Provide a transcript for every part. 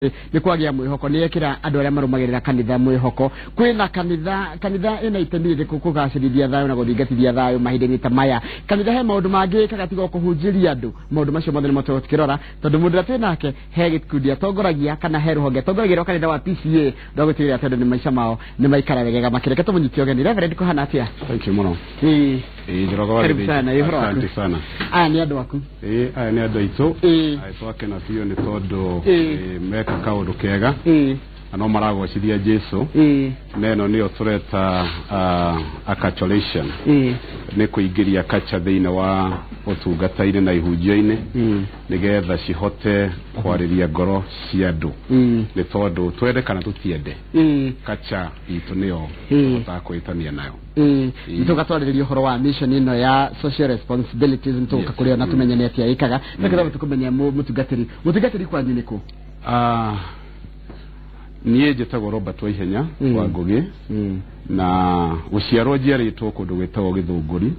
Nĩ kwagĩa mwĩhoko, nĩ ekĩra andũ arĩa marũmagĩrĩra kanitha mwĩhoko. Kwĩna kanitha, kanitha ĩna itemi rĩrĩkũ kũgacĩrithia thayũ na gũthingatithia thayũ mahinda-inĩ ta maya? Kanitha he maũndũ mangĩ ĩkaga tiga o kũhunjĩria andũ? Maũndũ macio mothe nĩmo tũgũkorwo tũkĩrora, tondũ mũndũ ũrĩa twĩ nake he gĩkundi atongoragia kana he rũhonge atongoragia rwa kanitha wa PCA rwa gũtigĩrĩra atĩ andũ nĩ maica mao nĩ maikara wegega makĩria. Reke tũmũnyitie ũgeni. Reverend, kũhana atĩa? Thank you mũno. Ĩĩ. Ĩĩ, Njoroge wa Karibu Gĩthĩnji. sana, ĩĩ, ũhoro waku? Asante sana. Aya nĩ andũ aku. Ĩĩ, aya nĩ andũ aitũ. Ĩĩ. Aya twakena biũ nĩ tondũ meka kaũndũ kega na no maragocithia Jesu. Na ĩno nĩyo tũreta acculturation. Nĩ kũingĩria culture thĩinĩ wa ũtungata-inĩ na ihunjio-inĩ nĩgetha cihote kwarĩria ngoro cia andũ. Nĩ tondũ twende kana tũtiende, culture itũ nĩyo tũhotaga kwĩtania nayo. Nĩ tũgatwarĩrĩria ũhoro wa mission ĩno ya social responsibilities, nĩ tũgũka kũrĩ ona tũmenye nĩ atĩa ĩkaga. No kĩthambe tũkũmenya mũtungatĩri kwanyu nĩ kũ? Ah, niĩ njĩtagwo Robert Waihenya wa Ngũgĩ, na gũciarwo njiarĩtwo kũndũ gwĩtagwo Gĩthũngũri.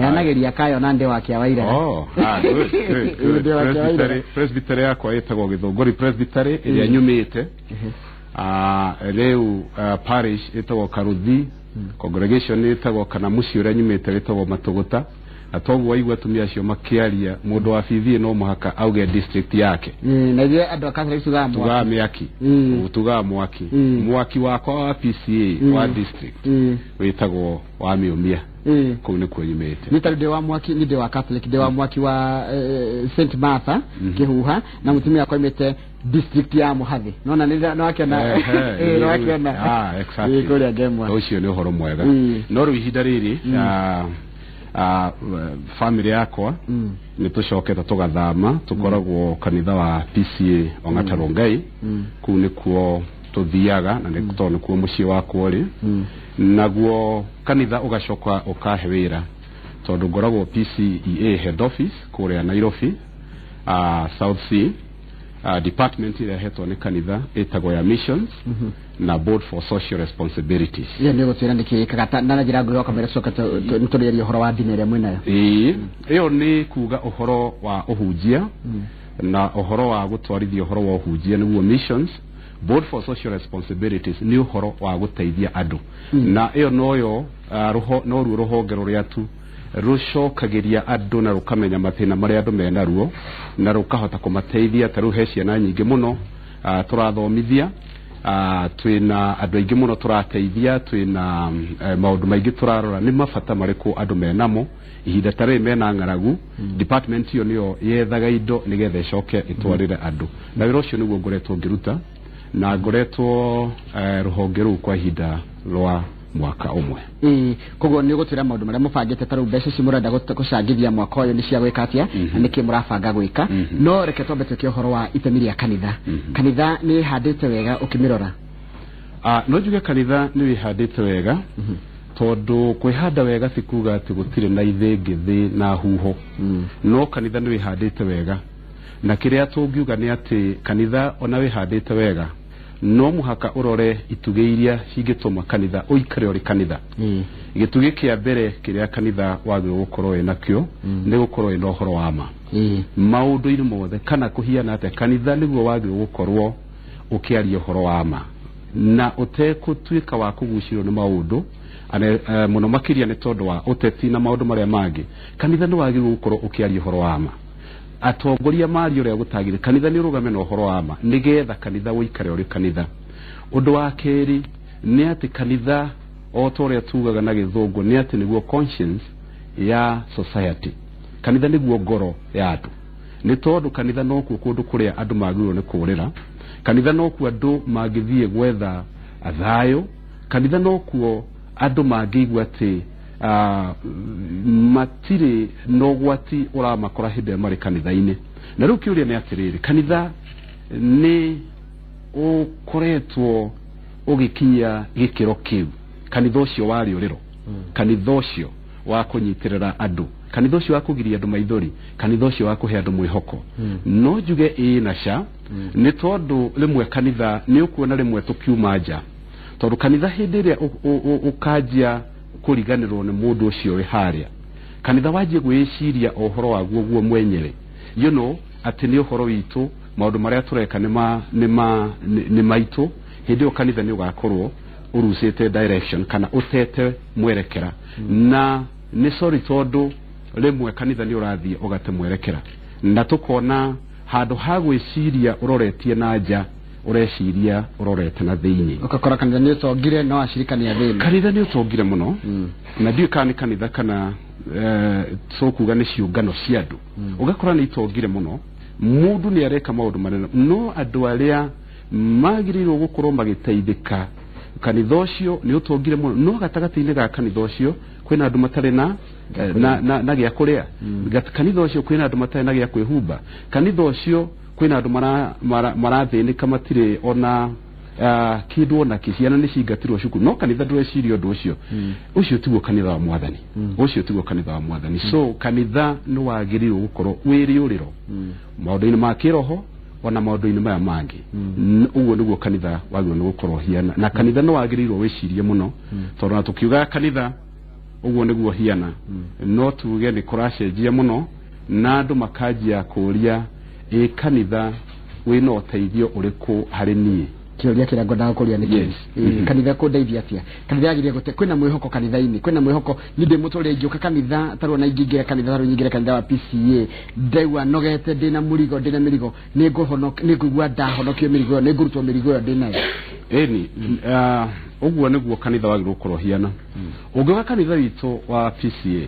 Yanageria kayo na ndĩ wa kĩa Wairega. Oh, ah, good, good, good. Ndĩ wa kĩa Wairega. Presbytery yakwa ĩtagwo Gĩthũngũri Presbytery ĩrĩa nyumĩte. Ah, rĩu parish ĩtagwo Karuthi, congregation ĩtagwo kana mũciĩ ũrĩa nyumĩte wĩtagwo Matũgũta, na toguo waigua atumia acio makĩaria, mũndũ wa BBA no mũhaka auge district yake. Na ithuĩ andũ a Catholic tugaga mwaki. Tugaga mĩaki. Tugaga mwaki. Mwaki wakwa wa PCA wa district wĩtagwo wa Mĩũmia. Kũu nĩkuo nyumĩte. Nĩ tarĩ ndĩ wa mwaki, nĩ ndĩ wa Catholic, ndĩ wa mwaki wa St Martha Kĩhuha, na mũtumia wakwa aimĩte district ya Mũhathi. Nona nĩ no akĩona. No akĩona. Ah, exactly. Ĩĩ, kũrĩa Ngemwa. Ũcio nĩ ũhoro mwega. No rĩu ihinda rĩrĩ family yakwa nĩ tũcokete tũgathama, tũkoragwo kanitha wa PCA Ong'ata Rongai. Kũu nĩkuo tũthiaga na nĩ tondũ nĩkuo mũciĩ wakwa ũrĩ. Naguo kanitha ũgacoka ũkahe wĩra tondũ ngoragwo PCEA head office kũrĩa Nairobi, South C. Department ĩrĩa hetwo nĩ kanitha ĩtagwo ya missions na board for social responsibilities. Ĩyo nĩ gũtwĩra nĩkĩ ĩkaga na njĩra nguhĩ wakamwĩra coka nĩ tũrĩaria ũhoro wa ndini ĩrĩa mwĩnayo. Ĩĩ, ĩyo nĩ kuga ũhoro wa ũhunjia na ũhoro wa gũtwarithia ũhoro wa ũhunjia nĩguo missions. Board for social responsibilities nĩ ũhoro wa gũteithia andũ, na ĩyo noyo noruo rũhonge rũrĩa tu rũcokagĩria andũ na rũkamenya mathĩna marĩa andũ menaruo na rũkahota kũmateithia. Ta rĩu he ciana nyingĩ mũno tũrathomithia, twĩna andũ aingĩ mũno tũrateithia, twĩna maũndũ maingĩ tũrarora nĩ mabata marĩkũ andũ menamo ihinda ta rĩrĩ mena ng'aragu. Department ĩyo nĩyo yethaga indo nĩgetha ĩcoke ĩtwarĩre andũ, na wĩra ũcio nĩguo ngoretwo ngĩruta, na ngoretwo rũhonge rũu kwa ihinda rwa mwaka ũmwe. Ĩĩ, koguo nĩ ũgũtwĩra maũndũ marĩa mũbangĩte, ta rĩu mbeca ici mũrenda gũcangithia mwaka ũyũ nĩ cia gwĩka atĩa na nĩkĩ mũrabanga gwĩka. No reke twambe twĩke ũhoro wa itemi rĩa kanitha. Kanitha nĩ ĩhandĩte wega ũkĩmĩrora? Ah, no njuge kanitha nĩ wĩhandĩte wega, tondũ kwĩhanda wega ti kuga atĩ gũtirĩ na ithĩngĩthĩ na huho, no kanitha nĩ wĩhandĩte wega, na kĩrĩa tũngiuga nĩ atĩ kanitha ona wĩhandĩte wega no mũhaka ũrore itugĩ iria cingĩtũma kanitha ũikare ũrĩ kanitha. Gĩtugĩ kĩa mbere kĩrĩa kanitha wagĩrĩirwo gũkorwo wĩ nakĩo nĩ gũkorwo wĩna ũhoro wa ma maũndũ-inĩ mothe. Kana kũhiana atĩa, kanitha nĩguo wagĩrĩirwo gũkorwo ũkĩaria ũhoro wa ma na ũtekũtuĩka wa kũgucĩrĩrio nĩ maũndũ mũno makĩria nĩ tondũ wa ũteti na maũndũ marĩa mangĩ. Kanitha nĩ wagĩrĩirwo gũkorwo ũkĩaria ũhoro wa ma. Atongoria maria ũrĩa gũtagĩrĩire, kanitha nĩ ũrũgame na ũhoro wa ma nĩgetha kanitha ũikare ũrĩ kanitha. Ũndũ wa kerĩ nĩ atĩ kanitha, o ta ũrĩa tugaga na Gĩthũngũ, nĩ atĩ nĩguo conscience ya society. Kanitha nĩguo ngoro ya andũ, nĩ tondũ kanitha nokuo kũndũ kũrĩa andũ magĩrĩirwo nĩ kũrĩra, kanitha nokuo andũ mangĩthiĩ gwetha thayũ, kanitha nokuo andũ mangĩigua atĩ matirĩ na ũgwati ũramakora hĩndĩ ĩrĩa marĩ kanitha-inĩ. Na rĩu kĩũria nĩ atĩrĩrĩ, kanitha nĩ ũkoretwo ũgĩkinyia gĩkĩro kĩu? Kanitha ũcio wa rĩũrĩro, kanitha ũcio wa kũnyitĩrĩra andũ, kanitha ũcio wa kũgiria andũ maithori, kanitha ũcio wa kũhe andũ mwĩhoko? No njuge ĩĩ na ca, nĩ tondũ rĩmwe kanitha nĩ ũkuona rĩmwe tũkiuma nja, tondũ kanitha hĩndĩ ĩrĩa ũkanjia kũriganĩrwo nĩ mũndũ ũcio wĩ harĩa, kanitha wanjie gwĩciria o ũhoro waguo guo mwenyewe, atĩ nĩ ũhoro witũ. Maũndũ marĩa tũreka nĩ ma nĩ ma nĩ maitũ. Hĩndĩ ĩyo kanitha nĩ ũgakorwo ũrucĩte direction kana ũtete mwerekera. Na nĩ sorry, tondũ rĩmwe kanitha nĩ ũrathiĩ ũgate mwerekera, na tũkona handũ ha gwĩciria ũroretie na nja, ũreciria ũrorete na thĩinĩ. Ũgakora kanitha nĩ ũtongire no acirika nĩ athĩni. Kanitha nĩ ũtongire mũno, na ndiũĩ kana nĩ kanitha kana tũkuga nĩ ciũngano cia andũ. Ũgakora nĩ itongire mũno, mũndũ nĩ areka maũndũ manene, no andũ arĩa magĩrĩirwo gũkorwo magĩteithĩka, kanitha ũcio nĩ ũtongire mũno, no gatagatĩ-inĩ ga kanitha ũcio kwĩna andũ matarĩ na na gĩa kũrĩa. Kanitha ũcio kwĩna andũ matarĩ na gĩa kwĩhumba. Kanitha ũcio kwĩna andũ marathĩnĩka, matirĩ ona kĩndũ ona kĩ, ciana nĩ cingatirwo cukuru, no kanitha ndũreciria ũndũ ũcio. Ũcio tiguo kanitha wa Mwathani, ũcio tiguo kanitha wa Mwathani. So kanitha nĩ wagĩrĩirwo gũkorwo wĩ rĩũrĩro maũndũ-inĩ ma kĩroho ona maũndũ-inĩ maya mangĩ. Ũguo nĩguo kanitha wagĩrĩirwo nĩ gũkorwo hiana, na kanitha nĩ wagĩrĩirwo wĩcirie mũno, tondũ na tũkiugaga kanitha ũguo nĩguo hiana, no tuge nĩ kũracenjia mũno, na andũ makanjia kũũria, ĩ kanitha wĩna ũteithio ũrĩkũ harĩ niĩ? Kĩũria kĩrĩa ngwendaga kũria nĩ kĩu. Kanitha kũndeithia atĩa? Kanitha yagĩrĩire gũte kwĩna mwĩhoko kanitha-inĩ, kwĩna mwĩhoko. Niĩ ndĩ mũtũrĩre ingĩũka kanitha tarĩu, ona ingĩingĩra kanitha tarĩu, nyingĩre kanitha wa PCA, ndaigua nogete, ndĩna mũrigo, ndĩna mĩrigo, nĩ ngũigua ndahonokio mĩrigo ĩyo, nĩ ngũrutwo mĩrigo ĩyo ndĩnayo. Ĩni, ũguo nĩguo kanitha wagĩrĩirwo gũkorwo hiana. Ũngĩoka kanitha witũ wa PCA,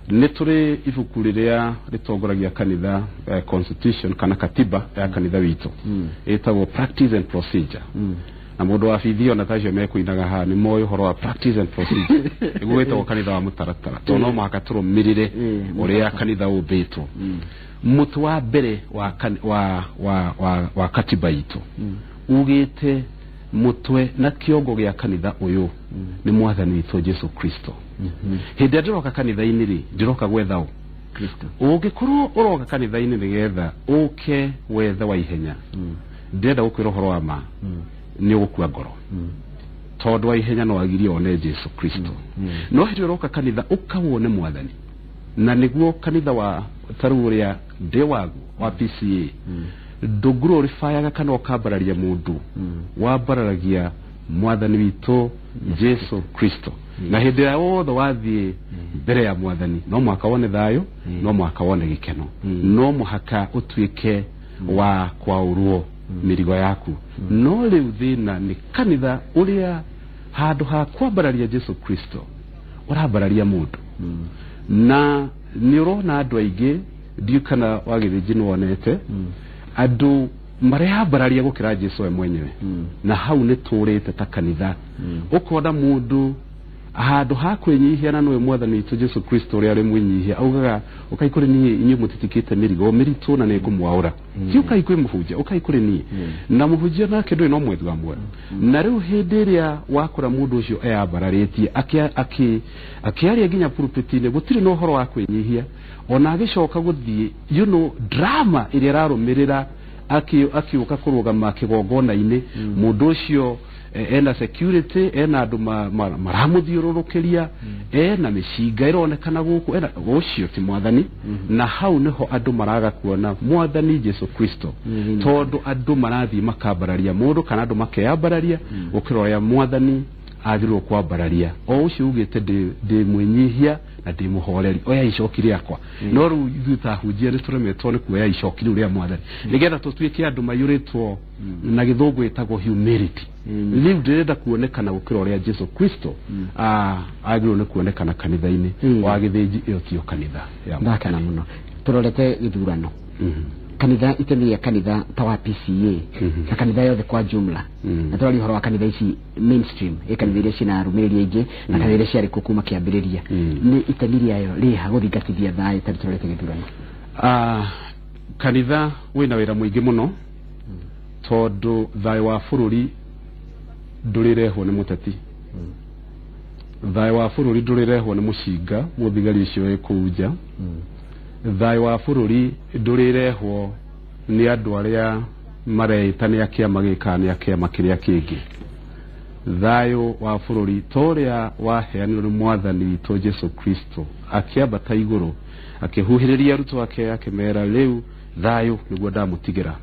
nĩ tũrĩ ibuku rĩrĩa rĩtongoragia kanitha, constitution kana katiba ya kanitha witũ, ĩtagwo Practice and Procedure. Na mũndũ wa bithi ona tacio mekũinaga haha nĩ moĩ ũhoro wa Practice and Procedure, nĩguo wĩtagwo kanitha wa mũtaratara, tondũ no mũhaka tũrũmĩrĩre ũrĩa kanitha ũmbĩtwo. Mũtĩ wa mbere wa, wa, wa, wa, wa katiba itũ ugĩte mũtwe na kĩongo gĩa kanitha ũyũ nĩ Mwathani witũ Jesu Kristo. Hĩndĩ ĩrĩa ndĩroka kanitha-inĩ rĩ, ndĩroka gwetha ũ? Kristo. Ũngĩkorwo ũroka kanitha-inĩ nĩgetha ũke wethe wa ihenya, ndĩrenda gũkwĩra ũhoro wa ma, nĩ ũgũkua ngoro, tondũ wa ihenya no agirie one Jesu Kristo. No hĩndĩ ĩrĩa ũroka kanitha ũkawone Mwathani, na nĩguo kanitha wa tarĩu ũrĩa ndĩ waguo wa PCA, ndũngurũribayaga kana ũkambararia mũndũ, wambararagia Mwathani witũ Jesu Kristo. Na hĩndĩ ĩrĩa wothe wathiĩ mbere ya Mwathani, no mũhaka wone thayũ, no mũhaka wone gĩkeno, no mũhaka ũtuĩke wa kwaũrwo mĩrigo yaku. No rĩu thĩna nĩ kanitha ũrĩa handũ ha kwambararia Jesu Kristo ũrambararia mũndũ. Na nĩ ũrona andũ aingĩ, ndiũ kana wagĩthĩnji nĩ wonete andũ mareyambararia gũkĩra Jesu we mwenyewe. Na hau nĩ tũrĩte ta kanitha, ũkona mũndũ handũ ha kwĩnyihia, na nĩwe Mwathani witũ Jesu Kristo ũrĩa arĩ mwĩnyihia, augaga, "Ũkai kũrĩ niĩ inyuĩ mũtitikĩte mĩrigo mĩritũ na nĩ ngũmwaũra." Ti ũkai kwĩ mũhunjia, ũkai kũrĩ niĩ. Na mũhunjia nake ndũrĩ no mwethi wa muoyo. Na rĩu hĩndĩ ĩrĩa wakora mũndũ ũcio eyambararĩtie akĩaria nginya pulpit-inĩ, gũtirĩ na ũhoro wa kwĩnyihia, ona agĩcoka gũthiĩ, drama ĩrĩa ĩrarũmĩrĩra akiũka kũrũgama kĩgongona-inĩ, mũndũ ũcio ena security, ena andũ maramũthiũrũrũkĩria, ena mĩcinga ĩronekana gũkũ, ena ũcio ti Mwathani. Na hau nĩho andũ maraga kuona Mwathani Jesu Kristo, tondũ andũ marathiĩ makambararia mũndũ kana andũ makeyambararia gũkĩra ũrĩa Mwathani agĩrĩirwo kwambararia, o ũcio ugĩte, ndĩ mwĩnyihia na ndĩ mũhoreri, oya icoki rĩakwa." No rĩu ithuĩ ta ahunjia nĩ tũremetwo nĩ kuoya icoki rĩu rĩa Mwathani nĩgetha tũtuĩke andũ maiyũrĩtwo na gĩthũngũ ĩtagwo humility. Rĩu ndĩrenda kuonekana gũkĩra ũrĩa Jesu Kristo agĩrĩirwo nĩ kuonekana kanitha-inĩ. Wa gĩthĩnji, ĩyo tiyo kanitha ya Ndakena mũno. Tũrorete gĩthurano. Kanitha, itemi rĩa kanitha ta wa PCA na kanitha yothe kwa jumla, na tũraria ũhoro wa kanitha ici mainstream, ĩ kanitha iria ciĩna arũmĩrĩri aingĩ na kanitha iria ciarĩ kuo kuma kĩambĩrĩria, nĩ itemi rĩayo rĩha gũthingatithia thayũ tarĩ tũrorete gĩthurano? Kanitha wĩna wĩra mũingĩ mũno, tondũ thayũ wa bũrũri ndũrĩrehwo nĩ mũteti, thayũ wa bũrũri ndũrĩrehwo nĩ mũcinga mũthigari ũcio wĩ kũu nja, thayũ wa bũrũri ndũrĩrehwo nĩ andũ arĩa mareĩta nĩ a kĩama gĩkĩ kana nĩ a kĩama kĩrĩa kĩngĩ. Thayũ wa bũrũri ta ũrĩa waheanirwo nĩ Mwathani witũ Jesu Kristo akĩambata igũrũ, akĩhuhĩrĩria arutwo ake, akĩmera rĩu Thayũ nĩguo ndamũtigĩra,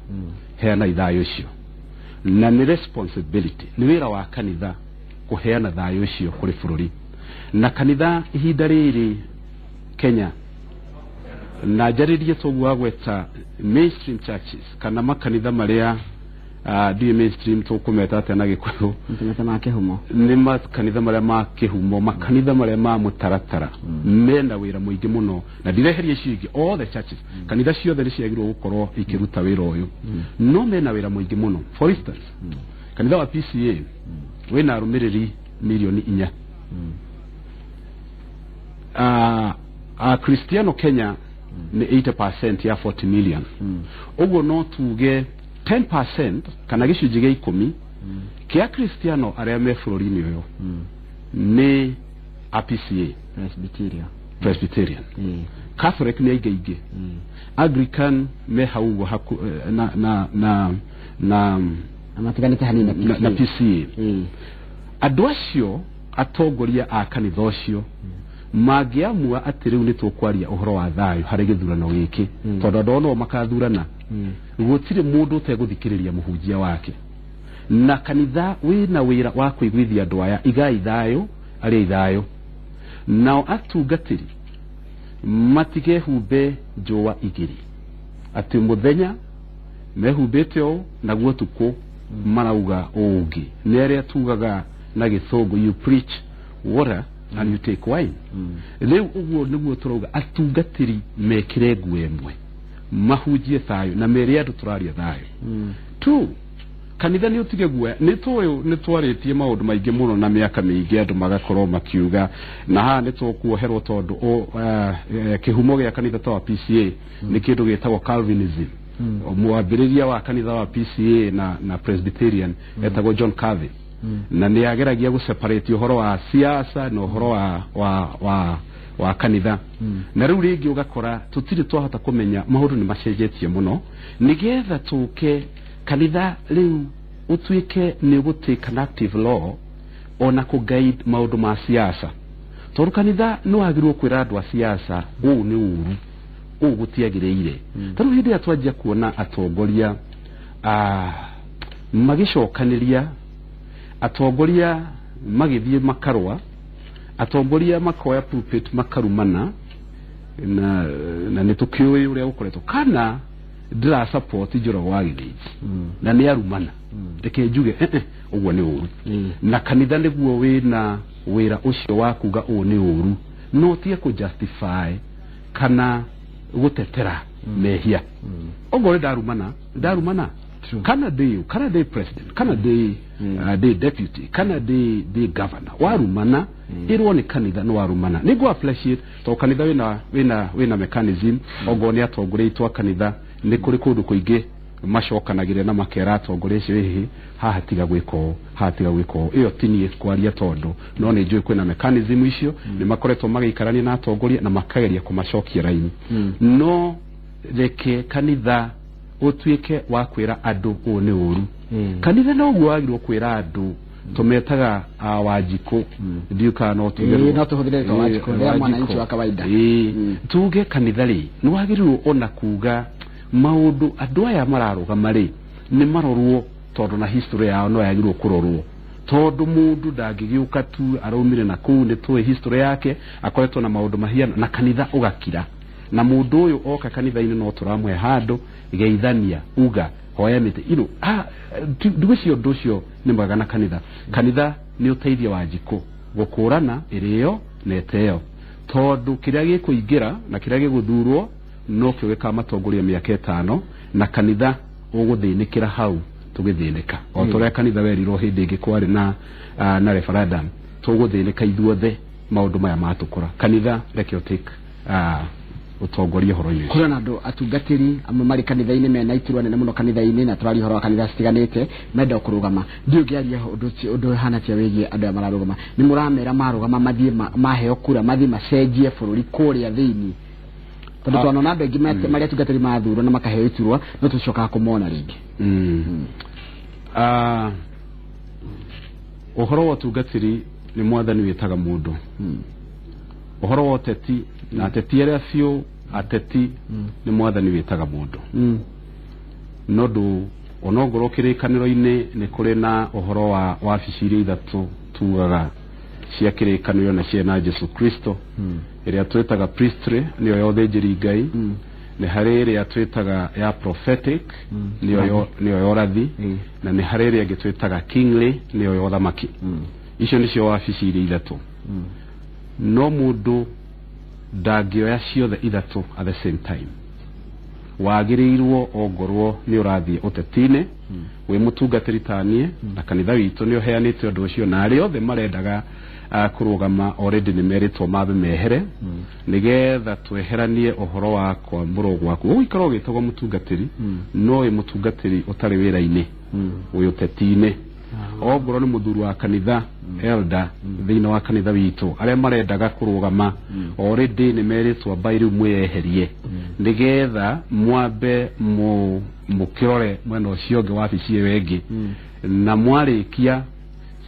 heanai thayũ ũcio. Na nĩ responsibility, nĩ wĩra wa kanitha kũheana thayũ ũcio kũrĩ bũrũri. Na kanitha ihinda rĩrĩ Kenya, na njarĩrie toguo wagweta mainstream churches kana makanitha marĩa, ndiũĩ mainstream tũkũmeta atĩa na Gĩkũyũ. Makanitha ma kĩhumo. Nĩ makanitha marĩa ma kĩhumo, makanitha marĩa ma mũtaratara, mena wĩra mũingĩ mũno. Na ndireheria icio ingĩ, all the churches, kanitha ciothe nĩ ciagĩrĩirwo gũkorwo ikĩruta wĩra ũyũ, no mena wĩra mũingĩ mũno. For instance, kanitha wa PCA wĩna arũmĩrĩri 4 milioni. Akristiano Kenya nĩ 80% ya 40 million. Ũguo no tuge 10% kana gĩcunjĩ gĩa 10 kĩa Kristiano arĩa me bũrũri-inĩ ũyũ nĩ a PCA. Presbyterian. Presbyterian. Catholic nĩ aingĩ aingĩ. Anglican me hau ũguo na na na na Na matiganĩte hanini na na PCA. PCA. Andũ acio, atongoria a kanitha ũcio, mangĩamua atĩ rĩu nĩ tũkwaria ũhoro wa thayũ harĩ gĩthurano gĩkĩ, tondũ andũ ao no makathurana, gũtirĩ mũndũ ũtegũthikĩrĩria mũhunjia wake. Na kanitha wĩna wĩra wa kũiguithia andũ aya, igai thayũ, arĩai thayũ. Nao atungatĩri matigehumbe njũa igĩrĩ, atĩ mũthenya mehumbĩte ũũ naguo tukũ marauga ũũ ũngĩ. Nĩ arĩa tugaga na Gĩthũngũ, "You preach water and you take wine." Rĩu ũguo nĩguo tũrauga atungatĩri mekĩre nguo ĩmwe, mahunjie thayũ na mere andũ tũraria thayũ tu. Kanitha nĩ ũtige guoya. Nĩ tũĩ nĩ twarĩtie maũndũ maingĩ mũno na mĩaka mĩingĩ, andũ magakorwo makiuga na haha nĩ tũkuoherwo, tondũ kĩhumo gĩa kanitha ta wa PCA nĩ kĩndũ gĩtagwo Calvinism. Mwambĩrĩria wa kanitha wa PCA na Presbyterian etagwo John Calvin, na nĩ ageragia gũseparate ũhoro wa siasa na ũhoro wa kanitha. Na rĩu rĩngĩ ũgakora tũtirĩ twahota kũmenya maũndũ nĩ macenjetie mũno, nĩgetha tũke kanitha rĩu ũtuĩke nĩ ũgũtake an active law ona kũ guide maũndũ ma siasa, tondũ kanitha nĩ wagĩrĩirwo kwĩra andũ a siasa ũũ nĩ ũru, ũũ gũtiagĩrĩire. Tarĩu hĩndĩ ĩrĩa twanjia kuona atongoria magĩcokanĩria, atongoria magĩthiĩ makarũa, atongoria makoya pulpit makarumana, na nĩ tũkĩũĩ ũrĩa gũkoretwo, kana ndĩra support Njoroge wa Gĩthĩnji na nĩ arumana, reke njuge ũguo nĩ ũru. Na kanitha nĩguo wĩna wĩra ũcio wa kuga ũũ nĩ ũru, no tige kũ justify kana gũtetera mehia. Ũguo nĩ ndarumana, ndarumana kana ndĩ kana ndĩ president kana ndĩ ndĩ deputy kana ndĩ governor, warumana ĩrwo nĩ kanitha nĩ warumana. Nĩ ngũ appreciate tondũ kanitha wĩna mechanism. Ongorwo nĩ atongoria aitũ a kanitha, nĩ kũrĩ kũndũ kũingĩ macokanagĩrĩra na makera atongoria acio, ĩhĩ, haha tiga gwĩka ũũ, haha tiga gwĩka ũũ. Ĩyo ti niĩ kwaria, tondũ no nĩ njũĩ kwĩna mechanism icio, nĩ makoretwo magĩikarania na atongoria na makageria kũmacokia raini. No reke kanitha ũtuĩke wa kwĩra andũ ũũ nĩ ũru. Kanitha noguo wagĩrĩirwo kwĩra andũ. Tũmetaga Wanjikũ, ndiũ kana no tuge. Ĩĩ, no tũhũthĩre rĩtwa Wanjikũ, rĩa mwananchi wa kawaida. Ĩĩ, tuge kanitha rĩ nĩ wagĩrĩirwo ona kuga maũndũ andũ aya mararũgama rĩ nĩ marorwo, tondũ na history yao no yagĩrĩirwo kũrorwo, tondũ mũndũ ndangĩgĩũka tu araumire na kũu. Nĩ tũĩ history yake, akoretwo na maũndũ mahiana, na kanitha ũgakira. Na mũndũ ũyũ oka kanitha-inĩ no tũramũhe handũ, geithania, uga, hoya mĩtĩ ino. Ndigwĩciria ũndũ ũcio nĩ mwega. Na kanitha nĩ ũteithio wa Njikũ gũkũrana ĩrĩo na ĩteo, tondũ kĩrĩa gĩkũingĩra na kĩrĩa gĩgũthurwo no kĩo gĩkamatongoria mĩaka 5, na kanitha ũgũthĩnĩkĩra hau tũgĩthĩnĩka o ta ũrĩa kanitha werirwo hĩndĩ ĩngĩ kwarĩ na referendum. Tũgũthĩnĩka ithuothe maũndũ maya matũkora. Kanitha reke ũtake ũtongoria ũhoro-inĩ ũcio. Kũrĩ na andũ atungatĩri amwe marĩ kanitha-inĩ mena iturwa nene mũno kanitha-inĩ, na tũraria ũhoro wa kanitha citiganĩte, menda kũrũgama. Ndiũ ngĩaria ũndũ ũndũ ũhana tia wĩgiĩ andũ aya mararũgama, nĩ mũramera marũgama mathiĩ maheo kura mathiĩ macenjie bũrũri kũrĩa thĩinĩ? Tondũ twanona andũ aingĩ marĩ atungatĩri mathurwo na makaheo iturwa, no tũcokaga kũmona rĩngĩ. Ũhoro wa ũtungatĩri nĩ Mwathani wĩtaga mũndũ. Ũhoro wa ũteti na ateti arĩa biũ Ateti nĩ Mwathani wĩtaga mũndũ, no ndũ onongorwo kĩrĩkanĩro-inĩ nĩ kũrĩ na ũhoro wa wabici iria ithatũ tugaga cia kĩrĩkanĩro na ciena Jesu Kristo, ĩrĩa twĩtaga priestly, nĩyo ya ũthĩnjĩri Ngai, nĩ harĩ ĩrĩa twĩtaga ya prophetic, nĩyo ya ũrathi, na nĩ harĩ ĩrĩa ĩngĩ twĩtaga kingly, nĩyo ya ũthamaki. Icio nĩcio wabici iria ithatũ, no mũndũ ndangĩoya ciothe ithatũ at the same time. Wagĩrĩirwo ongorwo nĩ ũrathiĩ ũteti-inĩ wĩ mũtungatĩri taniĩ, na kanitha witũ nĩ ũheanĩte ũndũ ũcio, na arĩa othe marendaga kũrũgama already nĩ merĩtwo mambe mehere, nĩgetha tweheranie ũhoro wa kwamũrwo gwaku. Ũgũikara ũgĩtagwo mũtungatĩri, no wĩ mũtungatĩri ũtarĩ wĩra-inĩ, wĩ ũteti-inĩ. Ongorwo nĩ mũthuri wa kanitha, elder thĩinĩ wa kanitha witũ, arĩa marendaga kũrũgama already nĩ merĩtwo ambai rĩu mwĩyeherie, nĩgetha mwambe mũkĩrore mwena ũcio ũngĩ, wabici ĩyo ĩngĩ, na mwarĩkia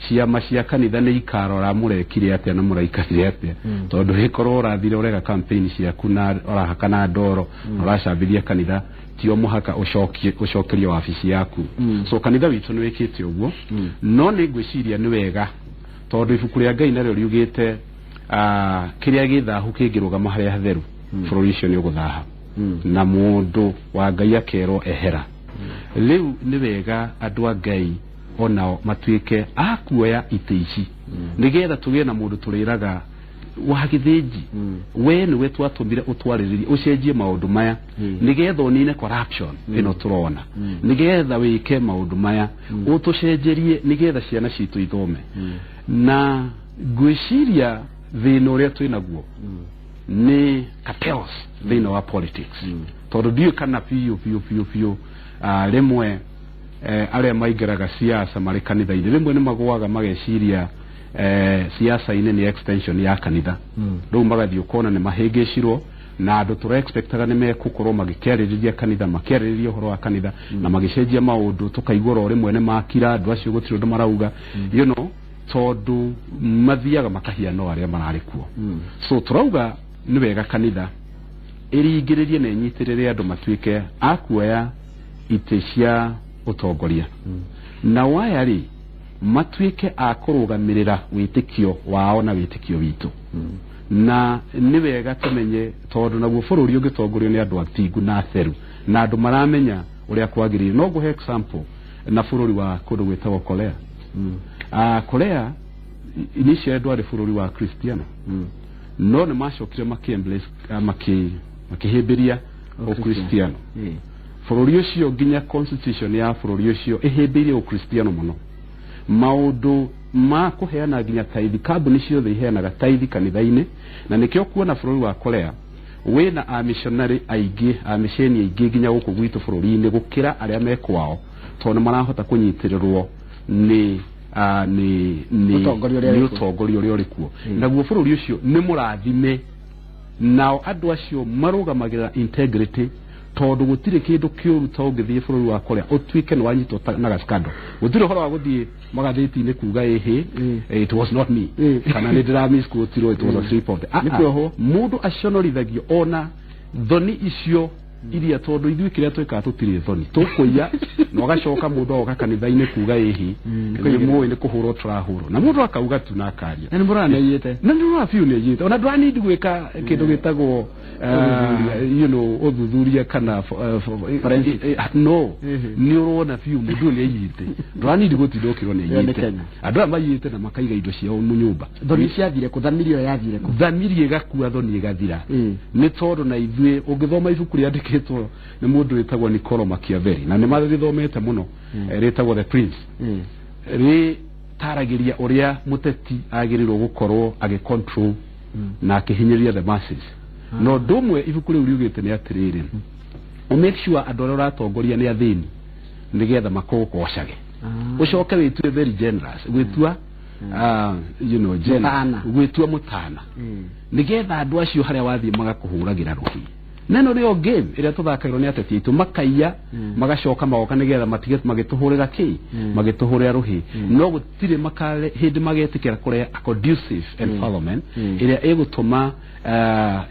ciama cia kanitha nĩ ikarora mũrekire atĩa na mũraikarire atĩa, tondũ ĩkorwo ũrathire ũreka campaign ciaku na ũrahaka na ndoro na ũracambithia kanitha, ti o mũhaka ũcokie ũcokerie wabici yaku. So kanitha witũ nĩ wĩkĩte ũguo, no nĩ ngwĩciria nĩ wega, tondũ ibuku rĩa Ngai narĩo riugĩte kĩrĩa gĩ thahu kĩngĩrũgama harĩa hatheru, bũrũri ũcio nĩ ũgũthaha, na mũndũ wa Ngai akerwo ehera. Rĩu nĩ wega andũ a Ngai onao matuĩke a kuoya itĩ ici, nĩgetha tũgĩe na mũndũ tũrĩraga wa gĩthĩnji, we nĩwe twatũmire ũtwarĩrĩrie ũcenjie maũndũ maya, nĩgetha ũnine corruption ĩno tũrona, nĩgetha wĩke maũndũ maya, ũtũcenjerie, nĩgetha ciana citũ ithome. Na ngwĩciria thĩna ũrĩa twĩ naguo nĩ cartels thĩinĩ wa politics, tondũ ndiũĩ kana biũ biũ biũ biũ rĩmwe arĩa maingĩraga siasa marĩ kanitha-inĩ rĩmwe nĩ magũaga mageciria siasa-inĩ nĩ extension ya kanitha. Rĩu magathiĩ ũkona nĩ mahĩngĩcirwo na andũ tũra expectaga nĩ mekũkorwo magĩkĩarĩrĩria kanitha, makĩarĩrĩria ũhoro wa kanitha na magĩcenjia maũndũ, tũkaigua oro rĩmwe nĩ makira andũ acio, gũtirĩ ũndũ marauga, tondũ mathiaga makahiana o arĩa mararĩ kuo. So tũrauga nĩ wega kanitha ĩringĩrĩrie na ĩnyitĩrĩre andũ matuĩke a kuoya itĩ cia ũtongoria, nao aya rĩ matuĩke a kũrũgamĩrĩra wĩtĩkio wao na wĩtĩkio witũ. Na nĩ wega tũmenye, tondũ naguo bũrũri ũngĩtongorio nĩ andũ atingu na atheru na andũ maramenya ũrĩa kwagĩrĩire. No ngũhe example na bũrũri wa kũndũ gwĩtagwo Korea. Korea initially ndwarĩ bũrũri wa Kristiano, no nĩ macokire makĩ makĩhĩmbĩria ũkristiano. Bũrũri ũcio, nginya constitution ya bũrũri ũcio ĩhĩmbĩirie ũkristiano mũno, maũndũ ma kũheana nginya taithi, kambuni ciothe iheanaga taithi kanitha-inĩ. Na nĩkĩo kuona bũrũri wa Korea wĩna amishonarĩ aingĩ, amisheni aingĩ nginya gũkũ gwitũ bũrũri-inĩ gũkĩra arĩa me kwao, tondũ nĩ marahota kũnyitĩrĩrwo nĩ Ũtongoria ũrĩa nĩ wĩ kuo. Ũtongoria ũrĩa ũrĩ kuo. Naguo bũrũri ũcio nĩ mũrathime, nao andũ acio marũgamagĩrĩra integrity, tondũ gũtirĩ kĩndũ kĩũru ta ũngĩthiĩ bũrũri wa Korea ũtuĩke nĩ wanyitwo na gascandal. Gũtirĩ ũhoro wa gũthiĩ magathĩti-inĩ kuga ĩhĩ, it was not me, kana nĩ ndĩra misquotirwo, it was a slip of the Nĩ kuohwo. Mũndũ aconorithagio ona thoni icio iria, tondũ ithuĩ kĩrĩa twĩkaga tũtirĩ thoni, tũkũiya na ũgacoka mũndũ agoka kanitha-inĩ kuga ĩhĩ, nĩ mũĩ nĩ kũhũrwo tũrahũrwo, na mũndũ akauga tu na akaria. Na nĩ mũrona nĩ na nĩ ũrona biũ nĩ aiyĩte, ona ndũranindi gwĩka kĩndũ gĩtagwo ũthuthuria kana Forensic. No nĩ ũrona biũ mũndũ ũyũ nĩ aiyĩte, ndũranindi gũtinda ũkĩrwo nĩ Ĩyo nĩ aiyĩte. Kenya. Andũ aya maiyĩte na makaiga indo ciao mu nyũmba. Thoni ciathire kũ? Thamiri ĩyo yathire kũ? Thamiri ĩgakua, thoni ĩgathira. Nĩ tondũ na ithuĩ ũngĩthoma ibuku rĩandĩkĩtwo nĩ mũndũ wĩtagwo Niccolo Machiavelli, na nĩ marĩthomete mũno, rĩtagwo The Prince, rĩtaragĩria ũrĩa mũteti agĩrĩirwo gũkorwo agĩcontrol na akĩhinyĩrĩria the masses. Na ũndũ ũmwe ibuku rĩu riugĩte nĩ atĩrĩrĩ, ũ make sure andũ arĩa ũratongoria nĩ athĩni, nĩgetha makũgocage, ũcoke wĩtue very generous, gwĩtua generous, Mũtana. gwĩtua mũtana, nĩgetha andũ acio harĩa wathiĩ magakũhũragĩra rũhĩ. Na ĩno nĩyo game ĩrĩa tũthakagĩrwo nĩ ateti aitũ, makaiya, magacoka magoka nĩgetha matige magĩtũhũrĩra kĩ, magĩtũhũrĩra rũhĩ, no gũtirĩ makare hĩndĩ magetĩkĩra kũrehe a conducive environment ĩrĩa ĩgũtũma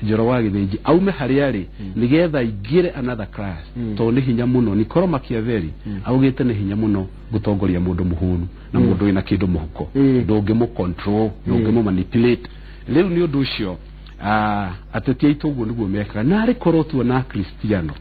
Njoro wa Gĩthĩnji aume harĩa arĩ nĩgetha aingĩre another class, tondũ nĩ hinya mũno. Niccolo Machiavelli augĩte nĩ hinya mũno gũtongoria mũndũ mũhũnu na mũndũ wĩna kĩndũ mũhuko, ndũngĩmũ control, ndũngĩmũ manipulate. Rĩu nĩ ũndũ ũcio ateti aitũ ũguo nĩguo mekaga, na arĩ korwo tuona Kristiano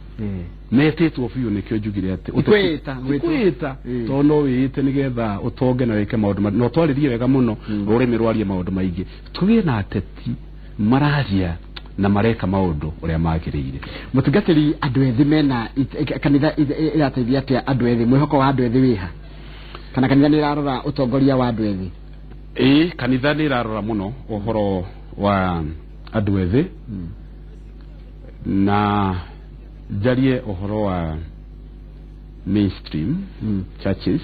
metĩtwo biũ, nĩkĩo njugire atĩ Kwĩĩta, gwĩtwo. Kwĩĩta, tondũ no wĩĩte nĩgetha ũtonge na wĩke maũndũ na ũtwarĩrie wega mũno, rũrĩmĩ rwarie maũndũ maingĩ, tũgĩe na ateti mararia na mareka maũndũ ũrĩa magĩrĩire. Mũtungatĩri, andũ ethĩ mena kanitha ĩrateithia atĩa andũ ethĩ? Mwĩhoko wa andũ ethĩ wĩha, kana kanitha nĩ ĩrarora ũtongoria wa andũ ethĩ? Ĩĩ, kanitha nĩ ĩrarora mũno ũhoro wa andũ ethĩ, na njarie ũhoro wa mainstream churches,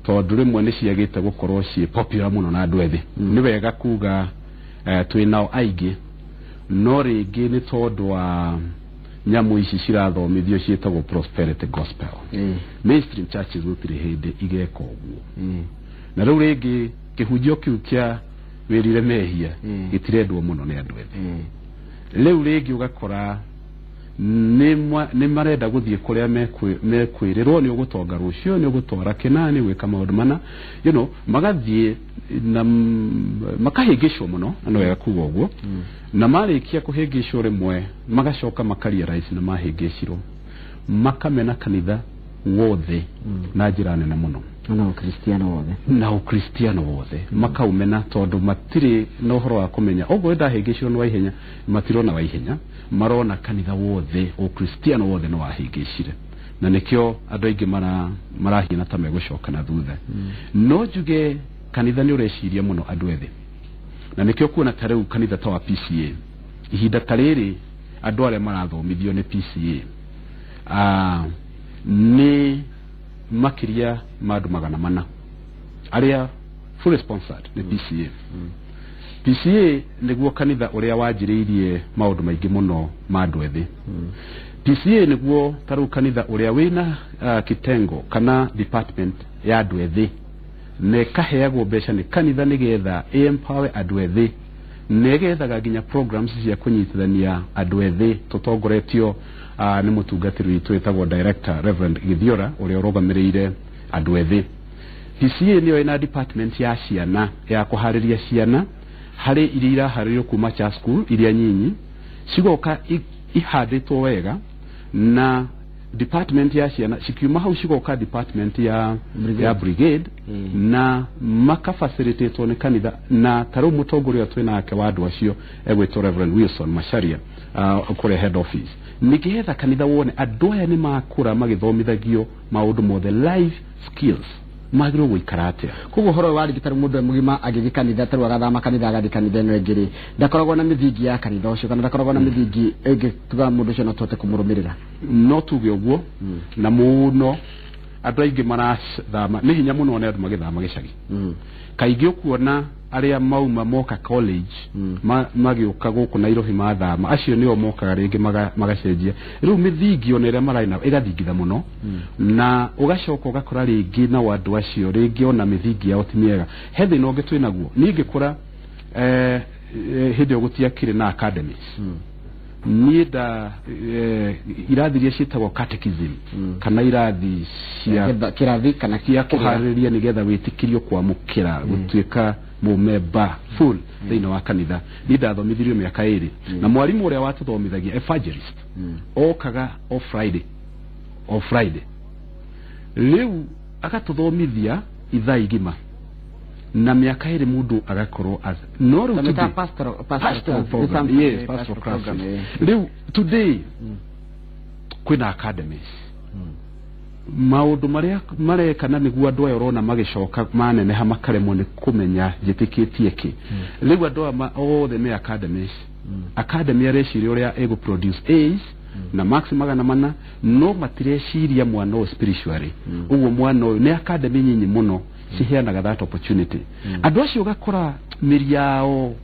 tondũ rĩmwe nĩ ciagĩte gũkorwo ciĩ popular mũno na andũ ethĩ. Nĩ wega kuga twĩ nao aingĩ, no rĩngĩ nĩ tondũ wa nyamũ ici cirathomithio ciĩtagwo prosperity gospel. Mainstream churches gũtirĩ hĩndĩ igeka ũguo, na rĩu rĩngĩ kĩhunjio kĩu kĩa wĩrire mehia gĩtirendwo mũno nĩ andũ ethĩ. Rĩu rĩngĩ ũgakora nĩ marenda gũthiĩ kũrĩa mekwĩrĩrwo nĩ ũgũtonga rũciũ, nĩ ũgũtwara kĩna, nĩ ũgwĩka maũndũ mana, magathiĩ na makahĩngĩcwo mũno, na nĩ wega kuga ũguo, na marĩkia kũhĩngĩcwo rĩmwe magacoka makarealize nĩ mahĩngĩcirwo, makamena kanitha wothe na njĩra nene mũno. Na ũkristiano wothe. Na ũkristiano wothe makaumena, tondũ matirĩ na ũhoro wa kũmenya ũguo ndahĩngĩcirwo nĩ wa ihenya, matirona wa ihenya, marona kanitha wothe, ũkristiano wothe nĩ wahĩngĩcire, na nĩkĩo andũ aingĩ marahiana ta megũcoka na thutha. No njuge kanitha nĩ ũreciria mũno andũ ethĩ, na nĩkĩo kuona ta rĩu kanitha ta wa PCA, ihinda ta rĩrĩ andũ arĩa marathomithio nĩ PCA nĩ makĩria ma andũ 400 arĩa fully sponsored nĩ PCA. PCA nĩguo kanitha ũrĩa wanjĩrĩirie maũndũ maingĩ mũno ma andũ ethĩ. PCA nĩguo ta rĩu kanitha ũrĩa wĩna kitengo kana department ya andũ ethĩ, na ĩkaheagwo mbeca nĩ kanitha nĩgetha ĩ-empower andũ ethĩ, na ĩgethaga nginya programs cia kũnyitithania andũ ethĩ, tũtongoretio nĩ mũtungatĩri witũ wĩtagwo director Reverend Githiora, ũrĩa ũrũgamĩrĩire andũ ethĩ. PCA nĩyo ĩna department ya ciana, ya kũharĩria ciana harĩ iria iraharĩrio kuma cha school iria nyinyi, cigoka ihandĩtwo wega na department ya ciana, cikiuma hau cigoka department ya Brigade. Ya brigade, na makafacilitatwo nĩ kanitha, na ta rĩu mũtongoria twĩ nake wa andũ acio egwĩtwo Reverend Wilson Macharia, kũrĩa head office, nĩgetha kanitha wone andũ aya nĩ makũra magĩthomithagio maũndũ mothe, life skills, magĩrĩirwo gũikara atĩa. Koguo ũhoro ũyũ wa rĩngĩ tarĩu mũndũ e mũgima agĩthiĩ kanitha, tarĩu agathama kanitha agathiĩ kanitha ĩno ĩngĩ rĩ, ndakoragwo na mĩthingi ya kanitha ũcio, kana ndakoragwo na mĩthingi ĩngĩ tuga mũndũ ũcio no tũhote kũmũrũmĩrĩra? No tuge ũguo, na mũno andũ aingĩ marathama, nĩ hinya mũno nĩ andũ magĩthama gĩcagi. Kaingĩ ũkuona arĩa mauma moka college, magĩũka gũkũ Nairobi, mathama, acio nĩo mokaga rĩngĩ magacenjia rĩu mĩthingi ona ĩrĩa mararĩ nayo ĩgathingitha mũno, na ũgacoka ũgakora rĩngĩ nao andũ acio rĩngĩ ona mĩthingi yao ti mĩega. He thĩna ũngĩ twĩ naguo. Niĩ ngĩkũra, hĩndĩ ĩyo gũtiakĩrĩ na academies. Niĩ nda irathi iria ciĩtagwo catechism, kana irathi cia kĩrathi kana cia kĩrĩra. Kũharĩrĩria nĩgetha wĩtĩkĩrio kwamũkĩra gũtuĩka mũmemba full thĩinĩ wa kanitha, niĩ ndathomithirio mĩaka 2, na mwarimũ ũrĩa watũthomithagia, evangelist, okaga o Friday, o Friday, rĩu agatũthomithia ithaa igima, na mĩaka 2 mũndũ agakorwo no rĩu Ta mĩta pastoral pastoral class. program, yes, pastoral pastoral program, classes. Rĩu today kwĩna academies, maũndũ marĩa mareka, na nĩguo andũ aya ũrona magĩcoka maneneha makaremwo nĩ kũmenya njĩtĩkĩtie kĩ. Rĩu andũ aya othe me academies, academy areciria ũrĩa ĩgũ produce A's na marks 400, no matireciria mwana ũyũ spiritually. Ũguo mwana ũyũ nĩ academy nyinyi mũno ciheanaga that opportunity. Andũ acio ũgakora mĩri yao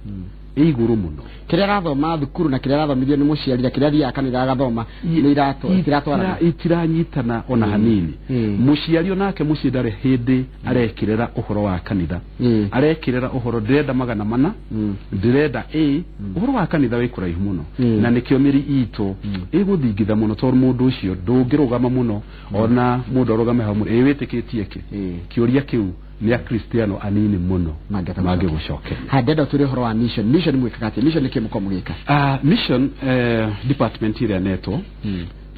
Ĩ igũrũ mũno. Kĩrĩa arathoma thukuru na kĩrĩa arathomithio nĩ mũciari na kĩrĩa athiaga kanitha agathoma nĩ itiratwarana. Itiranyitana ona hanini. Mũciari onake mũciĩ ndarĩ hĩndĩ arekĩrĩra ũhoro wa kanitha. Arekĩrĩra ũhoro ndĩrenda 400, ndĩrenda ĩ ũhoro wa kanitha wĩ kũraihu mũno. Na nĩkĩo mĩri itũ ĩgũthingitha mũno, tondũ mũndũ ũcio ndũngĩrũgama mũno, ona mũndũ arũgame hau mũno, ĩ wĩtĩkĩtie kĩ? Kĩũria kĩu nĩ akristiano anini mũno mangĩgũcokeria. Ha, ndenda tũrĩ ũhoro wa mission. Mission mwĩkaga atĩa? Mission nĩkĩ mũkoragwo mũgĩka? Mission department ĩrĩa netwo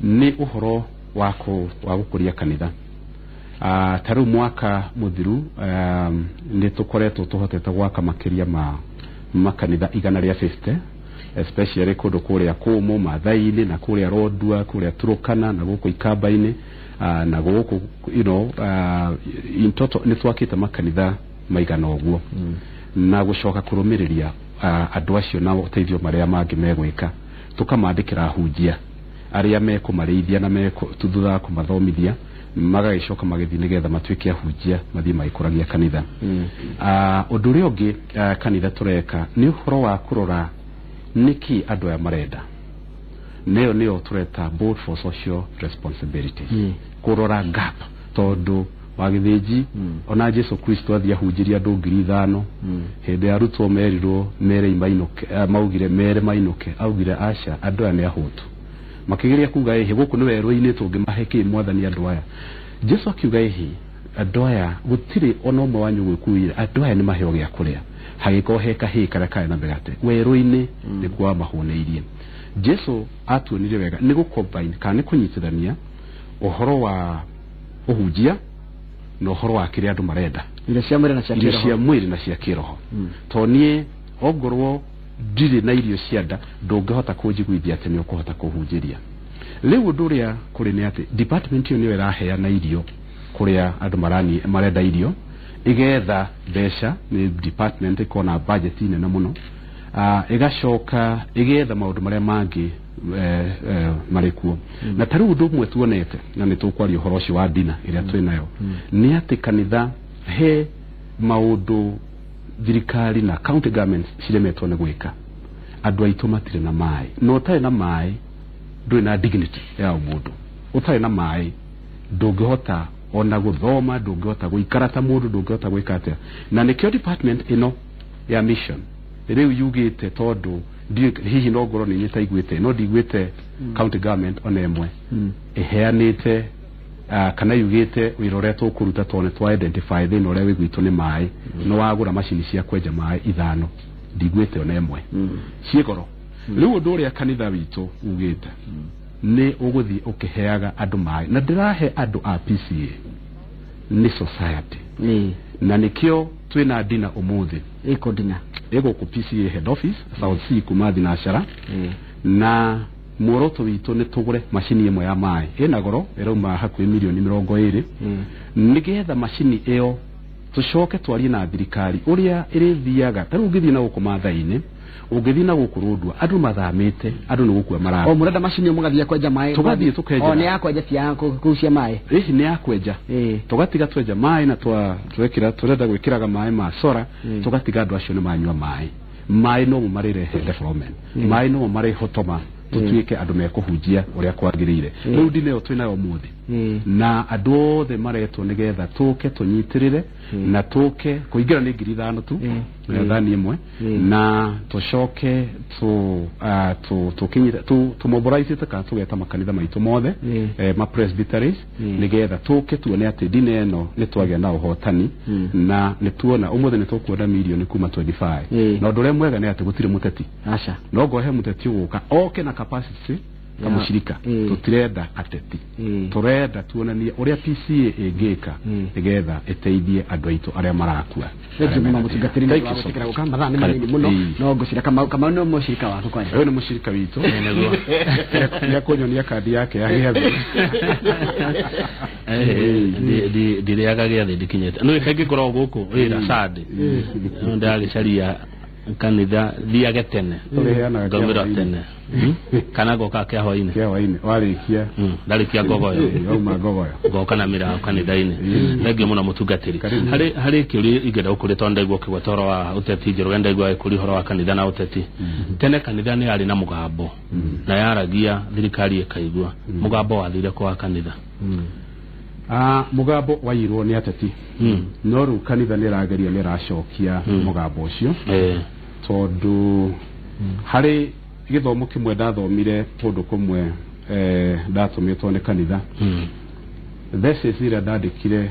nĩ ũhoro wa gũkũria kanitha. Ta rĩu mwaka mũthiru nĩ tũkoretwo tũhotete gwaka makĩria ma makanitha 150, especially kũndũ kũrĩa kũmũ Maathai-inĩ na kũrĩa Rondua, kũrĩa Turukana na gũkũ Ikamba-inĩ, na gũkũ in total nĩ twakĩte makanitha maigana ũguo. Na gũcoka kũrũmĩrĩria andũ acio na ũteithio marĩa mangĩ megwĩka, tũkamandĩkĩra ahunjia arĩa mekũmarĩithia na thutha wa kũmathomithia magagĩcoka magĩthiĩ nĩgetha matuĩke ahunjia mathiĩ magĩkũragia kanitha. Ũndũ ũrĩa ũngĩ kanitha tũreka nĩ ũhoro wa kũrora nĩkĩ andũ aya marenda. Nĩyo nĩyo tũreta Board for Social Responsibilities. Kũrora gap, tondũ wa gĩthĩnji ona Jesu Kristo athiĩ ahunjĩria andũ 5,000, hĩndĩ ya arutwo merirwo mere mainũke, maugire mere mainũke, augire aca, andũ aya nĩ ahũtu. Makĩgeria kuga ĩhĩ gũkũ nĩ werũ-inĩ tũngĩmahe kĩ mwathani andũ aya. Jesu akiuga ĩhĩ andũ aya gũtirĩ ona ũmwe wanyu gwĩkuire, andũ aya nĩ maheo gĩa kũrĩa. Hagĩkorwo he kahĩĩ karĩa karĩ na mĩgate werũ-inĩ nĩkuo amahũnĩirie. Jesu atuonirie wega nĩ gũcombine kana nĩ kũnyitithania ũhoro wa ũhunjia na ũhoro wa kĩrĩa andũ marenda, irio cia mwĩrĩ na cia irio cia mwĩrĩ na cia kĩroho. To niĩ ongorwo ndirĩ na irio cia nda ndũngĩhota kũnjiguithia atĩ nĩ ũkũhota kũhunjĩria. Rĩu ũndũ ũrĩa kũrĩ nĩ atĩ department ĩyo nĩyo ĩraheana irio kũrĩa andũ marenda irio, ĩgetha mbeca, nĩ department ĩkoragwo na budget nene mũno, ĩgacoka ĩgetha maũndũ marĩa mangĩ marĩ kuo. Na ta rĩu ũndũ ũmwe tuonete, na nĩ tũkwaria ũhoro ũcio wa dina ĩrĩa twĩ nayo, nĩ atĩ kanitha he maũndũ thirikari na county governments ciremetwo nĩ gwĩka. Andũ aitũ matirĩ na maĩ, na ũtarĩ na maĩ ndũrĩ na dignity ya ũmũndũ. Ũtarĩ na maĩ ndũngĩhota ona gũthoma, ndũngĩhota gũikara ta mũndũ, ndũngĩhota gwĩka atĩa. Na nĩkĩo department ĩno ya mission rĩu yugĩte, tondũ hihi no ngorwo nĩ itaiguĩte, no ndiguĩte county government ona ĩmwe ĩheanĩte kana yugĩte wĩra ũrĩa tũkũruta, tondũ nĩ twa identify thĩna ũrĩa wĩ gwitũ nĩ maĩ, nĩ wagũra macini cia kwenja maĩ 5, ndiguĩte ona ĩmwe, ciĩ goro. Rĩu ũndũ ũrĩa kanitha witũ ugĩte nĩ ũgũthiĩ ũkĩheaga andũ maĩ, na ndĩrahe andũ a PCA nĩ society. Na nĩkĩo twĩna dina ũmũthĩ. Ĩkũ dina? Ĩgũkũ PCA head office South C kuma Thinashara. Na muoroto witũ nĩ tũgũre macini ĩmwe ya maĩ ĩna goro ĩrauma hakuhĩ mirioni 20, nĩgetha macini ĩyo tũcoke twarie na thirikari ũrĩa ĩrĩthiaga. Ta rĩu ũngĩthiĩ na gũkũ Maathai-inĩ, ũngĩthiĩ na gũkũ Rũndua, andũ mathamĩte, andũ nĩ gũkua marathiĩ. O mũrenda macini mũgathiĩ kwenja maĩ? Tũgathiĩ tũkenja. O nĩ ya kwenja cia kũu cia maĩ? Ĩhi nĩ ya kwenja. Tũgatiga twenja maĩ na twekĩra, tũrenda gwĩkĩraga maĩ ma sora, tũgatiga andũ acio nĩ manyua maĩ. Maĩ no mo marĩrehe development, maĩ no mo marĩhotoma tũtuĩke andũ mekũhunjia ũrĩa kwagĩrĩire. Rĩu ndina ĩyo twĩnayo ũmũthĩ, na andũ othe maretwo nĩgetha tũke tũnyitĩrĩre na tũke kũingĩra nĩ 5,000 tu, thani ĩmwe, na tũcoke tũmobilize kana tũgeta makanitha maitũ mothe, ma presbyteries, nĩgetha tũke tuone atĩ ndina ĩno nĩ twagĩa na ũhotani, na nĩ tuona ũmũthĩ nĩ tũkuona mirioni kuma 25. Na ũndũ ũrĩa mwega nĩ atĩ gũtirĩ mũteti. No ngohe mũteti ũgũka oke na capacity ta mũcirika. Tũtirenda ateti, tũrenda tuonanie ũrĩa PCA ĩngĩka nĩgetha ĩteithie andũ aitũ arĩa marakua. Thank you mũno mũtungatĩri nĩ wa gwĩtĩkĩra gũka. Mathaa nĩ manini mũno, no ngũcira Kamau nĩ mũcirika waku kwanja? Ũyũ nĩ mũcirika witũ, nĩ akũnyonia kandi yake ya gĩathĩ. Ndirĩaga gĩathĩ ndikinyĩte, nĩ kaingĩ ngoragwo gũkũ wĩra Sunday, ndĩragĩcaria Kanitha thiage tene. Tũrĩheanaga Ngaumĩra kĩa hwaĩ-inĩ. tene. Kana ngoka kĩa hwaĩ-inĩ. Kĩa hwaĩ-inĩ warĩkia. Ndarĩkia ngogoyo. Wauma ngogoyo. Ngoka na mĩraho kanitha-inĩ. Thengiũ mũno mũtungatĩri. Karibu. Harĩ kĩũria ingĩenda gũkũria tondũ ndaigua ũkĩgweta ũhoro wa ũteti, Njoroge ndaigua agĩkũria ũhoro wa kanitha na ũteti. Tene kanitha nĩ yarĩ na mũgambo na yaragia thirikari ĩkaigua. Mũgambo wathire kũ wa kanitha? Mũgambo waiyirwo nĩ ateti, no rĩu kanitha nĩ ĩrageria, nĩ ĩracokia mũgambo ũcio, tondũ harĩ gĩthomo kĩmwe ndathomire kũndũ kũmwe, ndatũmĩtwo nĩ kanitha. Thesis ĩrĩa ndandĩkire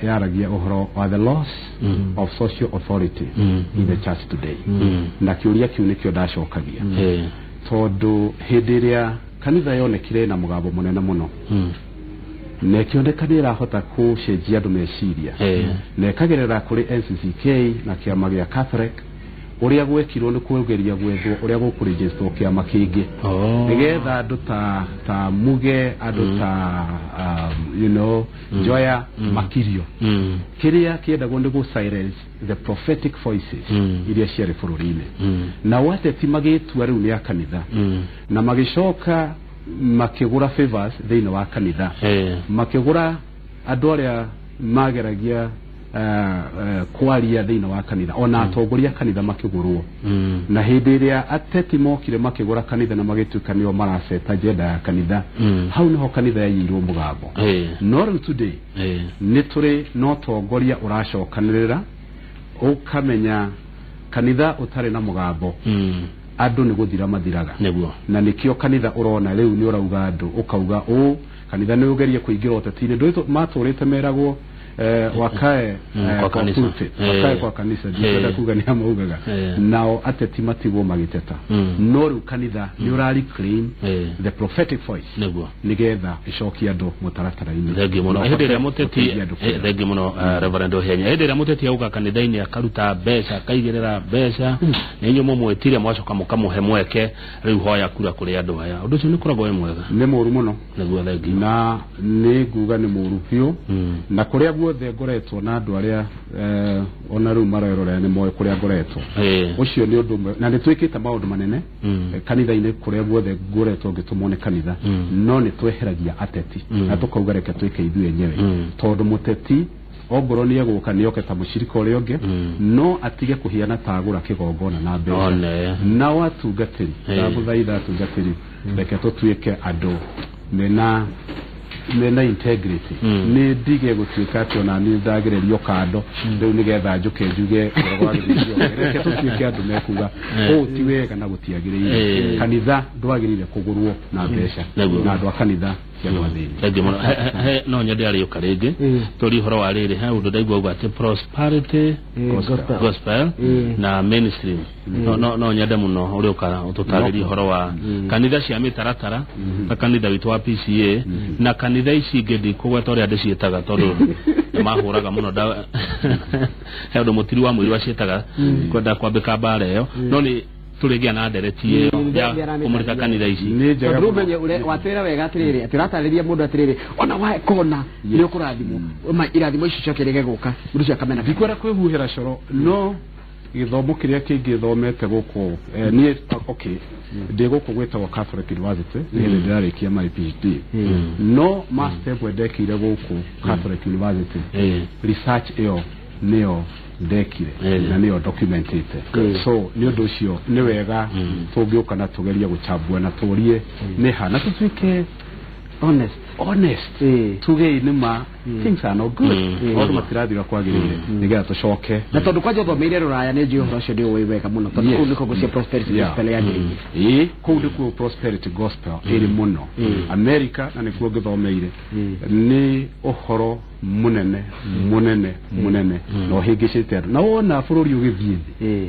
yaragia ũhoro wa the loss of social authority in the church today, na kĩũria kĩu nĩkĩo ndacokagia, tondũ hĩndĩ ĩrĩa kanitha yonekire na mũgambo mũnene mũno na ĩkĩoneka nĩ ĩrahota gũcenjia andũ meciria na ĩkagerera kũrĩ NCCK na kĩama gĩa Catholic, ũrĩa gwekirwo nĩ kũgeria gwethwo ũrĩa gũkũregisterwo kĩama kĩngĩ nĩgetha andũ ta Muge, andũ ta Njoya makirio. Kĩrĩa kĩendagwo nĩ gũ silence the prophetic voices iria ciarĩ bũrũri-inĩ. Nao ateti magĩtua rĩu nĩ a kanitha na magĩcoka makĩgũra favors thĩinĩ wa kanitha, makĩgũra andũ arĩa mageragia kwaria thĩinĩ wa kanitha, ona atongoria a kanitha makĩgũrwo. Na hĩndĩ ĩrĩa ateti mokire makĩgũra kanitha na magĩtuĩka nĩo maraceta agenda ya kanitha, hau nĩho kanitha yaiyĩirwo mũgambo. No rĩu today nĩ tũrĩ na ũtongoria ũracokanĩrĩra, ũkamenya kanitha ũtarĩ na mũgambo, andũ nĩ gũthira mathiraga. Na nĩkĩo kanitha ũrona rĩu nĩ ũrauga andũ, ũkauga ũũ kanitha nĩ ũgerie kũingĩra ũteti-inĩ. Ndũĩ matũrĩte meragwo wakae kwa kanitha. Pulpit, wakae kwa kanitha, ndikwenda kuga nĩ amaugaga. Nao ateti matigwo magĩteta, no rĩu kanitha nĩ ũra reclaim the prophetic voice nĩgetha ĩcokie andũ mũtaratara-inĩ. Thengiũ mũno. Na Hĩndĩ ĩrĩa ũhote mũteti gũteithia andũ kũrĩa. Thengiũ mũno, Reverend Ũhenya. Hĩndĩ ĩrĩa mũteti auka kanitha-inĩ akaruta mbeca, akaigĩrĩra mbeca, nĩ inyuĩ mũmwĩtire, mwacoka mũkamũhe mweke, rĩu hoya kura kũrĩ andũ aya, ũndũ ũcio nĩ ũkoragwo wĩ mwega? Nĩ mũru mũno. Nĩguo, thengiũ. Na nĩ nguga nĩ mũru biũ, na kũrĩa guothe ngoretwo na andũ arĩa ona rĩu marerorera nĩ moĩ kũrĩa ngoretwo. Ũcio nĩ ũndũ ũmwe na nĩ twĩkĩte maũndũ manene kanitha-inĩ kũrĩa guothe ngoretwo ngĩtũmwo nĩ kanitha, no nĩ tweheragia ateti na tũkauga reke twĩke ithuĩ enyewe, tondũ mũteti ongorwo nĩ egũka nĩ oke ta mũcirika ũrĩa ũngĩ, no atige kũhiana ta agũra kĩgongona na mbeca. One. Nao atungatĩri, ndagũthaitha atungatĩri, reke tũtuĩke andũ mena integrity. Nĩ ndige gũtuĩka atĩ ona niĩ ndagererio kando rĩu nĩgetha njũke njuge ũhoro wa gĩthĩnjio. Reke tũtuĩke andũ mekuga ũũ ti wega na gũtiagĩrĩire. Kanitha ndwagĩrĩire kũgũrwo na mbeca, na andũ a kanitha ti andũ athĩni. Thengiũ mũno. No nyende arĩũka rĩngĩ tũri ũhoro wa rĩrĩ, he ũndũ ndaigua uga atĩ prosperity Gospel. gospel na mainstream. No nyende mũno ũrĩũka ũtũtarĩrie ũhoro wa kanitha cia mĩtaratara ta kanitha witũ wa PCA na kanitha ici ingĩ ndikũgweta ũrĩa ndĩciĩtaga tondũ nĩ mahũraga mũno he ũndũ mũtiri wa mũiru aciĩtaga kwenda kwambĩka mbara ĩyo, no nĩ tũrĩgĩa na ndereti ĩyo ya kũmũrĩka kanitha ici. Nĩ njega Tondũ mũno. ũmenye ũrĩa watwĩra wega atĩrĩrĩ, atĩ ũratarĩria mũndũ atĩrĩrĩ, ona wakona nĩ ũkũrathimwo, ma irathimo ici coke rĩge gũka mũndũ ũcio akamena. Ndikwenda kwĩhuhĩra coro, no gĩthomo kĩrĩa kĩngĩ thomete gũkũ, niĩ okay, ndĩ gũkũ gwĩtagwo Catholic University, nĩ hĩndĩ ndĩrarĩkia my PhD, no master ĩmwe ndekĩire gũkũ Catholic University, research ĩyo nĩyo ndekire na nĩyo documentĩte. So nĩ ũndũ ũcio nĩ wega tũngĩũka na tũgerie gũchambua na tũrie nĩ ha na tũtuĩke honest. Honest, tugei nĩ ma things are not good, maũndũ matirathira kwagĩrĩire, nĩgetha tũcoke. Na tondũ kwanja ũthomeire rũraya, nĩ njũĩ ũhoro ũcio nĩ ũĩ wega mũno, tondũ kũu nĩkuo gũcia prosperity gospel yanjĩrĩirie. Ĩĩ, kũu nĩkuo prosperity gospel ĩrĩ mũno, America, na nĩkuo ngĩthomeire. Nĩ ũhoro mũnene mũnene mũnene na ũhĩngĩcĩte andũ, na wona bũrũri ũgĩthiĩ thĩ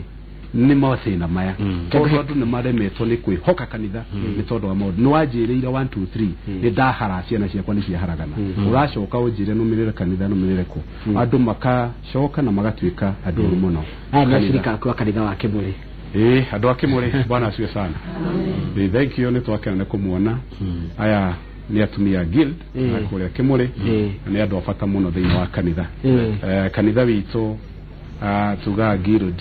nĩ mathĩna maya, tondũ andũ nĩ maremetwo nĩ kwĩhoka kanitha nĩ tondũ wa maũndũ. Nĩ wanjĩrĩire 1 2 3, nĩ ndahara, ciana ciakwa nĩ ciaharagana, ũracoka ũnjĩre nũmĩrĩre kanitha, nũmĩrĩre kũ? Andũ makacoka na magatuĩka andũ oru mũno. Aya nĩ Kanitha. acirika aku a kanitha wa Kĩmũrĩ. Ĩĩ, andũ a Kĩmũrĩ, bwana asifiwe sana. Ĩĩ, thank you, nĩ twakena nĩ kũmuona. Aya nĩ atumia a guild a kũrĩa Kĩmũrĩ, na nĩ andũ a bata mũno thĩinĩ wa kanitha. Kanitha witũ Tugaga guild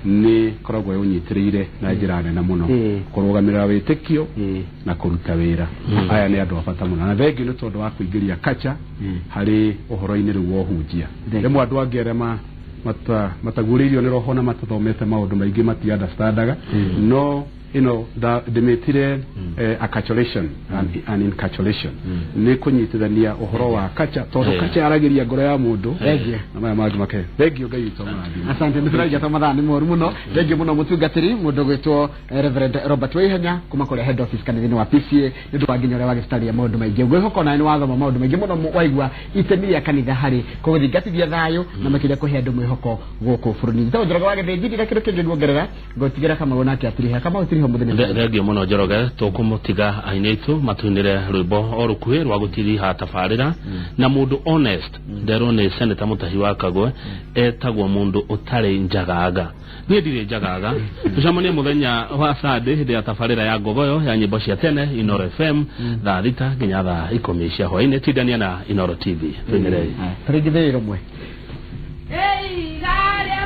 nĩ koragwo ĩũnyitĩrĩire na njĩra nene mũno kũrũgamĩrĩra wĩtĩkio na kũruta wĩra. Aya nĩ andũ a bata mũno, na thengiũ nĩ tondũ wa kũingĩria kacha harĩ ũhoro-inĩ rĩu wa ũhunjia. Rĩmwe andũ angĩ arĩa mataguũrĩirio nĩ roho na matathomete maũndũ maingĩ mati understandaga, no ĩno ndĩmĩtire acculturation and inculturation, nĩ kũnyitithania ũhoro wa kacha, tondũ kacha yaragĩria ngoro ya mũndũ. Thengiũ. Na maya mangĩ make. Thengiũ, Ngai witũ amũrathime. Asante. Nĩ tũragia ta mathaa nĩ moru mũno. Thengiũ mũno mũtungatĩri mũndũ gwĩtwo Reverend Robert Waihenya kuma kũrĩa head office kanitha-inĩ wa PCA, nĩ ũndũ wa nginya ũrĩa wagĩtũtarĩria maũndũ maingĩ. Ngwĩhoka onawe nĩ wathoma maũndũ maingĩ mũno, waigua itemi rĩa kanitha harĩ kũgũthingatithia thayũ na makĩria kũhe andũ mwĩhoko gũkũ bũrũri-inĩ. Njĩtagwo Njoroge wa Gĩthĩnji, ndira kĩndũ kĩngĩ nguongerera, ngũtigĩra Kamau nake atiriha. Kamau, tiriho mũthenya. Thengiũ mũno Njoroge. Tũkũmũtiga aini aitũ matũinĩre rwĩmbo o rũkuhĩ rwa gũtiriha tabarĩra na mũndũ honest. Nderwo nĩ Senator Mũtahi wa Kagwe etagwo mũndũ ũtarĩ njagaga. Niĩ ndirĩ njagaga. Tũcemanie mũthenya wa Sunday hĩndĩ ya tabarĩra ya Ngogoyo ya nyĩmbo cia tene, Inoro FM, thaa 6 nginya thaa 10 cia hwainĩ. Tindania na Inoro TV. Tũinĩrei. Tarĩngĩ thĩĩ rũmwe.